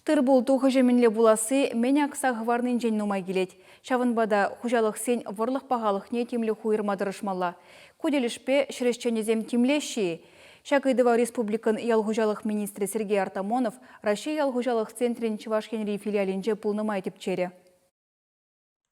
Тыр-пул тухӑҫӗ мӗнле пуласси мӗн акса хӑварнинчен нумай килет. Ҫавӑнпа та хуҫалӑхсен вӑрлӑх пахалӑхне тимлӗх уйӑрма тӑрӑшмалла. Ку тӗлӗшпе ҫӗр ӗҫченӗсем тимлеҫҫӗ-и? Ҫак ыйтӑва республикӑн ял хуҫалӑх министрӗ Сергей Артамонов Раҫҫей ял хуҫалӑх центрӗн Чӑваш Енри филиалӗнче пулнӑ май тӗпчерӗ.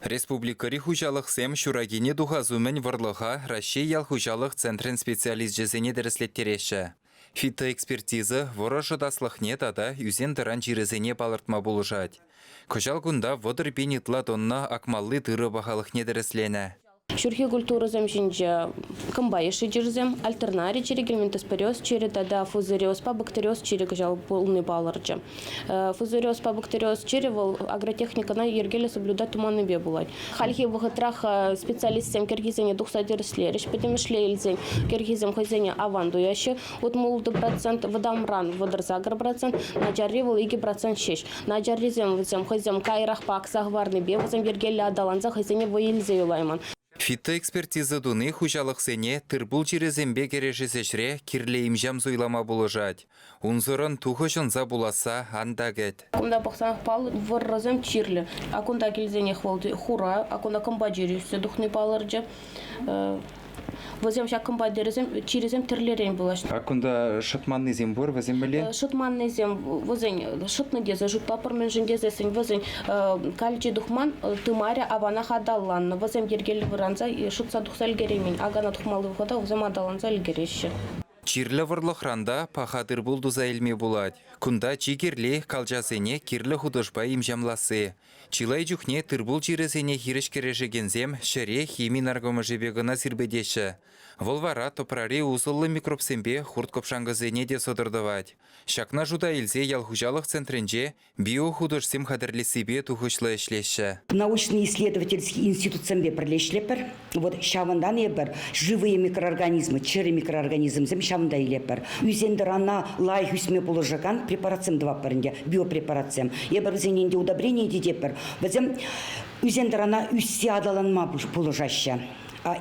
Республикӑри хуҫалӑхсем ҫуракине тухас умӗн вӑрлӑха Раҫҫей ял хуҫалӑх центрӗн специалисчӗсене тӗрӗслеттереҫҫӗ. Фитоэкспертиза вӑрӑ шӑтаслӑхне тата ӳсен-тӑран чирӗсене палӑртма пулӑшать. Кӑҫал кунта 30 пин ытла тонна акмалли тырӑ пахалӑхне тӗрӗсленӗ. Ҫурхи культурӑсем ҫинче кӑмпа йышши чирсем, альтернари чирӗ, гельминтоспориоз чирӗ тата фузариозпа бактериоз чирӗ кӑҫал пулни палӑрчӗ. Фузариозпа бактериоз чирӗ вӑл агротехникӑна йӗркеллӗ соблюдать туманнипе пулать. Хальхи вӑхӑтрах специалистсем кӗрхисене тухса тӗрӗслерӗҫ, пӗтӗмӗшле илсен кӗрхисем хӑйсене аван туяҫҫӗ. 66% вӑтамран 38%, начарри вӑл 2% ҫеҫ. Начаррисем вӗсем хӑйсем каярахпа акса хӑварнипе вӗсем йӗркеллӗ аталанса хӑйсене вӑй илсе юлайман. Фитоэкспертиза туни хуҫалӑхсене тыр-пул чирӗсемпе кӗрешес ӗҫре кирлӗ им-ҫам суйлама пулӑшать. Унсӑрӑн тухӑҫ ӑнса пуласса ан та кӗт. Кунта пӑхсан паллӑ вӑррӑсем чирлӗ. А кунта килсенех вӑл хура, а кунта кӑмпа чирӗ ӳссе тухни палӑрчӗ. Вӗсем ҫак кӑмпа чирӗсем тӗрлӗрен пулаҫҫӗ. А кунта шӑтманнисем пур, вӗсем мӗнле? Шӑтманнисем вӗсен шӑтнӑ тесе шутлатпӑр, мӗншӗн тесессӗн вӗсен калчи тухман, тымарӗ аванах аталаннӑ. Вӗсем йӗркеллӗ вӑранса шӑтса тухса ӗлкӗреймен. Акана тухмалли вӑхӑта вӗсем аталанса ӗлкӗреҫҫӗ. Чирлӗ вӑрлӑхран та паха тыр-пул туса илме пулать. Кунта чи кирли калчасене кирлӗ хутӑшпа имҫамласси. Чылай чухне тыр-пул чирӗсене хирӗҫ кӗрешекенсем ҫӗре хими наркӑмӑшӗпе кӑна сирпӗтеҫҫӗ. Вӑл вара тӑпрари усӑллӑ микробсемпе хурт-кӑпшанкӑсене те сӑтӑр тӑвать. Ҫакна шута илсе ял хуҫалӑх центрӗнче биохутӑшсем хатӗрлессипе тухӑҫлӑ ӗҫлеҫҫӗ. Научно-исследовательский институтсемпе пӗрле ӗҫлетпӗр. Вот ҫавӑнтан эпир живые микроорганизмы, чӗрӗ микроорганизмсем ҫавӑнта илетпӗр. Ӳсен-тӑрана лайӑх ӳсме пулӑшакан препаратсем тӑватпӑр ӗнтӗ, биопрепаратсем. Эпир вӗсене ӗнтӗ удобрение тетпӗр. Вӗсем ӳсен-тӑрана ӳссе аталанма пулӑшаҫҫӗ.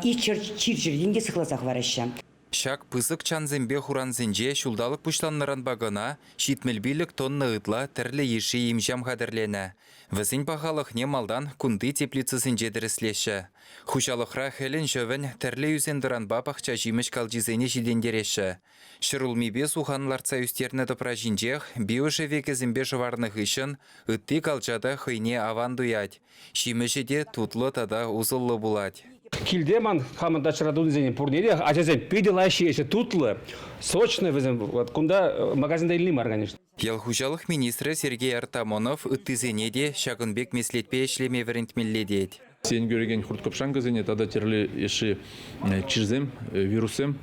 И чир-чиртен те сыхласа хӑвараҫҫӗ. Ҫак пысӑк чансемпе хурансенче ҫулталӑк пуҫланнӑранпа кӑна 75 тонна ытла тӗрлӗ йышши им-ҫам хатӗрленӗ. Вӗсен пахалӑхне малтан кунти теплицӑсенче тӗрӗслеҫҫӗ. Хуҫалӑхра хӗлӗн-ҫӑвӗн тӗрлӗ ӳсен-тӑранпа пахча ҫимӗҫ калчисене ҫитӗнтереҫҫӗ. Ҫӗрулмипе сухан лартса ӳстернӗ тӑпра ҫинчех биошӗвекӗсемпе шӑварнӑ хыҫҫӑн ытти калча та хӑйне аван туять. Ҫимӗҫӗ те тутлӑ тата усӑллӑ пулать. Килте ман хамӑн дачӑра тунисене пурне те ачасем питӗ лайӑх ҫиеҫҫӗ, тутлӑ, сочный вӗсем. Вот кунта магазинта илни мар, конечно. Ял хуҫалӑх министрӗ Сергей Артамонов ыттисене те ҫакӑн пек меслетпе ӗҫлеме вӗрентмелле тет. Сиен кӳрекен хурт-кӑпшанкӑсене тата тӗрлӗ йышши чирсем, вируссем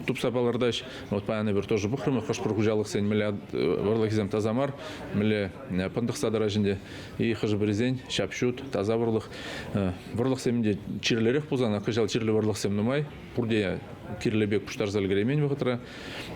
тупса палӑртаҫ. Вот паян эпир тоже пӑхрӑмӑр, хӑш-пӗр хуҫалӑхсен мӗнле вӑрлӑхӗсем таса мар, мӗнле пӑнтӑхса тӑраҫ ӗнтӗ. И хӑшӗ-пӗрисен ҫап-ҫут, таса вӑрлӑх. Вӑрлӑхсем те чирлӗрех пулсан, кӑҫал чирлӗ вӑрлӑхсем нумай, пурте кирлӗ пек пуҫтарса ӗлкӗреймен вӑхӑтра.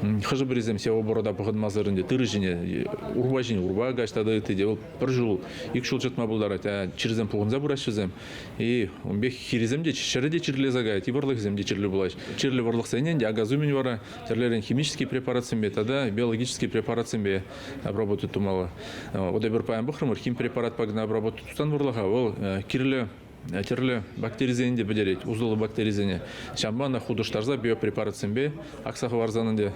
Хӑшӗ-пӗрисем севооборота пӑхӑнмасӑр ӗнтӗ тырӑ ҫине, урпа ҫине урпа каҫ тата ытти те. Вӑл пӗр ҫул, ик ҫул чӑтма пултарать, а чирсем пухӑнса пыраҫҫӗ вӗсем. И ун пек хирӗсем те, ҫӗрӗ те чирлесе каять, и вӑрлӑхӗсем те чирлӗ пулаҫ. Чирлӗ вӑрлӑхсене ӗнтӗ акас умӗн вара тӗрлӗрен химический препаратсемпе тата биологический препаратсемпе обработать тумалла. Вот эпир паян пӑхрӑмӑр, химпрепаратпа кӑна обработать тусан вӑрлӑха вӑл кирлӗ тӗрлӗ бактерисене те пӗтерет, усӑллӑ бактерисене. Ҫавӑнпа ӑна хутӑштарса биопрепаратсемпе акса хӑварсан ӗнтӗ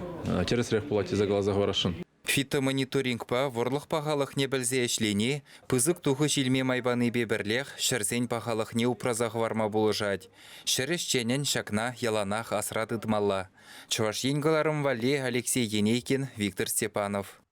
тӗрӗсрех пулать тесе каласа хӑварасшӑн. Фитомониторингпа вӑрлӑх пахалӑхне пӗлсе ӗҫлени пысӑк тухӑҫ илме май панипе пӗрлех ҫӗрсен пахалӑхне упраса хӑварма пулӑшать. Ҫӗр ӗҫченӗн ҫакна яланах асра тытмалла. Чӑваш Ен кӑларӑм валли Алексей Енейкин, Виктор Степанов.